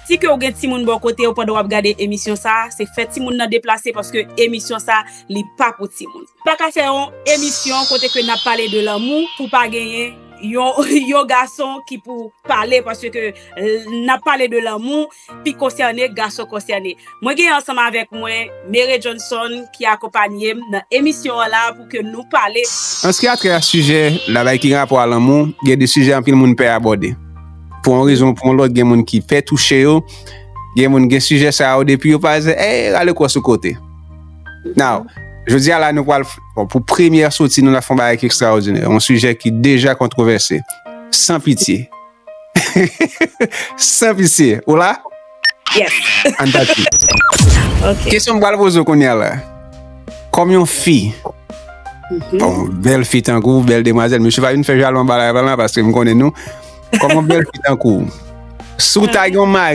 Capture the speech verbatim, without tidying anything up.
Si ke w gen timoun bò kote w pandan w ap gade emisyon sa, se fè timoun nan deplase paske emisyon sa, li pa pou timoun. Pa ka fè yon emisyon kote ke n ap pale de lanmou pou pa genyen yon, yon gason ki pou pale paske n ap pale de lanmou, fi konsène, gason konsène. Mwen gen ansanm avèk mwen Mere Johnson ki akonpanye m nan emisyon an la pou ke nou pale. An se ki a trè a sijè la bay ki gen rapò a lanmou, gen de sijè anpil moun pè abòde. Pou yon rezon ou pou yon lòt, gen moun ki pè touche yo, gen moun gen sijè sa yo depi yo pa ze, ey, rale kò sou kote. Now, jodi a la nou pral, bon, pou premyè soti nou la fè yon bagay ki ekstraòdinè, yon sijè ki deja kontwovèse, san pitye. San pitye. Ou la? Yes. Ann pati. Ok. Kesyon m pral poze w kounye a la. Kòm yon fi, bon, bèl fi tankou, bèl demwazèl, mesye pa vin fè jalou anba la, la, paske m konnen nou. Kòm yon bèl fi tankou, si w ta gen yon mari,